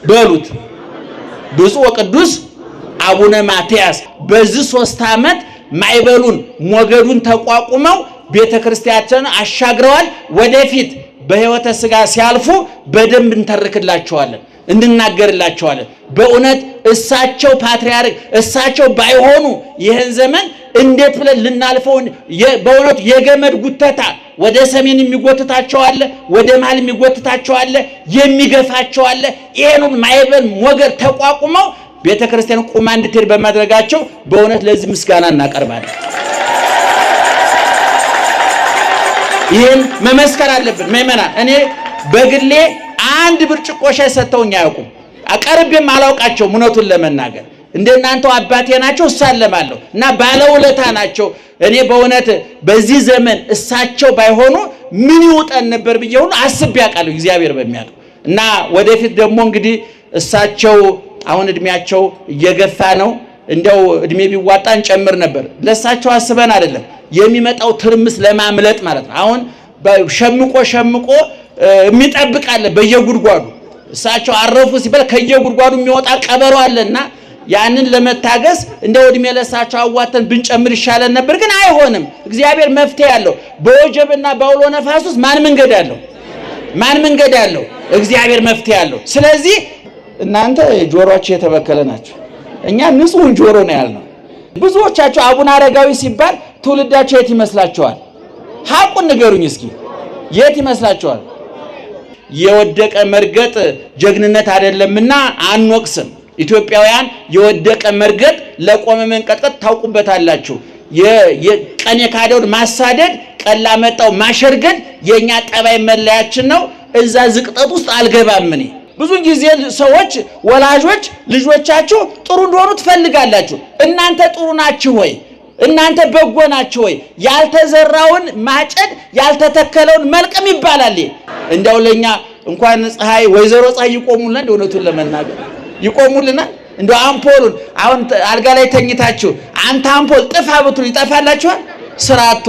በሉት ብፁዕ ወቅዱስ አቡነ ማትያስ በዚህ 3 ዓመት ማዕበሉን ሞገዱን ተቋቁመው ቤተክርስቲያንን አሻግረዋል። ወደፊት በሕይወተ ሥጋ ሲያልፉ በደንብ እንተርክላቸዋለን፣ እንናገርላቸዋለን። በእውነት እሳቸው ፓትርያርክ እሳቸው ባይሆኑ ይህን ዘመን እንዴት ብለን ልናልፈው? በእውነቱ የገመድ ጉተታ ወደ ሰሜን የሚጎትታቸው አለ፣ ወደ መሃል የሚጎትታቸው አለ፣ የሚገፋቸው አለ። ይሄንን ማዕበል ሞገድ ተቋቁመው ቤተክርስቲያን ቁማ እንድትሄድ በማድረጋቸው በእውነት ለዚህ ምስጋና እናቀርባለን። ይህን መመስከር አለብን ምእመናን። እኔ በግሌ አንድ ብርጭቆ ሻይ ሰጥተውኝ አያውቁም። አቀርቤም አላውቃቸውም። እውነቱን ለመናገር እንደናንተው አባቴ ናቸው፣ እሳለማለሁ እና ባለውለታ ናቸው። እኔ በእውነት በዚህ ዘመን እሳቸው ባይሆኑ ምን ይውጠን ነበር ብዬ ሁሉ አስቤ አውቃለሁ፣ እግዚአብሔር በሚያውቀው። እና ወደፊት ደግሞ እንግዲህ እሳቸው አሁን እድሜያቸው እየገፋ ነው። እንደው እድሜ ቢዋጣ እንጨምር ነበር። ለእሳቸው አስበን አይደለም፣ የሚመጣው ትርምስ ለማምለጥ ማለት ነው። አሁን ሸምቆ ሸምቆ የሚጠብቅ አለ በየጉድጓዱ። እሳቸው አረፉ ሲባል ከየጉድጓዱ የሚወጣ ቀበሮ አለና ያንን ለመታገስ እንደው እድሜ ለእሳቸው አዋተን ብንጨምር ይሻለን ነበር፣ ግን አይሆንም። እግዚአብሔር መፍትሄ አለው። በወጀብና በአውሎ ነፋስ ውስጥ ማን መንገድ አለው? ማን መንገድ አለው? እግዚአብሔር መፍትሄ አለው። ስለዚህ እናንተ ጆሮአችሁ የተበከለ ናቸው። እኛ ንጹህን ጆሮ ነው ያልነው። ብዙዎቻቸው አቡነ አረጋዊ ሲባል ትውልዳቸው የት ይመስላችኋል? ሐቁን ንገሩኝ እስኪ፣ የት ይመስላችኋል? የወደቀ መርገጥ ጀግንነት አይደለምና አንወቅስም። ኢትዮጵያውያን የወደቀ መርገጥ ለቆመ መንቀጥቀጥ ታውቁበታላችሁ። ቀን የካደውን ማሳደድ፣ ቀን ላመጣው ማሸርገድ የኛ ጠባይ መለያችን ነው። እዛ ዝቅጠት ውስጥ አልገባም እኔ። ብዙ ጊዜ ሰዎች ወላጆች ልጆቻችሁ ጥሩ እንደሆኑ ትፈልጋላችሁ። እናንተ ጥሩ ናችሁ ወይ? እናንተ በጎ ናችሁ ወይ? ያልተዘራውን ማጨድ ያልተተከለውን መልቀም ይባላል። እንደው ለኛ እንኳን ፀሐይ ወይዘሮ ፀሐይ ይቆሙልናል። እውነቱን ለመናገር ይቆሙልናል። እንደው አምፖሉን አሁን አልጋ ላይ ተኝታችሁ አንተ አምፖል ጥፋ ብትሉ ይጠፋላችኋል? ስራቶ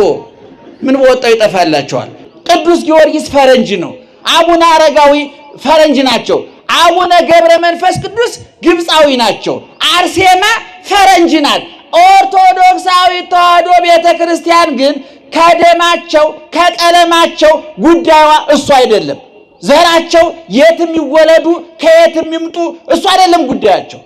ምን በወጣው ይጠፋላችኋል። ቅዱስ ጊዮርጊስ ፈረንጅ ነው። አቡነ አረጋዊ ፈረንጅ ናቸው። አቡነ ገብረ መንፈስ ቅዱስ ግብፃዊ ናቸው። አርሴማ ፈረንጅ ናት። ኦርቶዶክሳዊ ተዋሕዶ ቤተክርስቲያን ግን ከደማቸው ከቀለማቸው ጉዳዩዋ እሱ አይደለም። ዘራቸው የትም ይወለዱ ከየትም ይምጡ እሱ አይደለም ጉዳያቸው።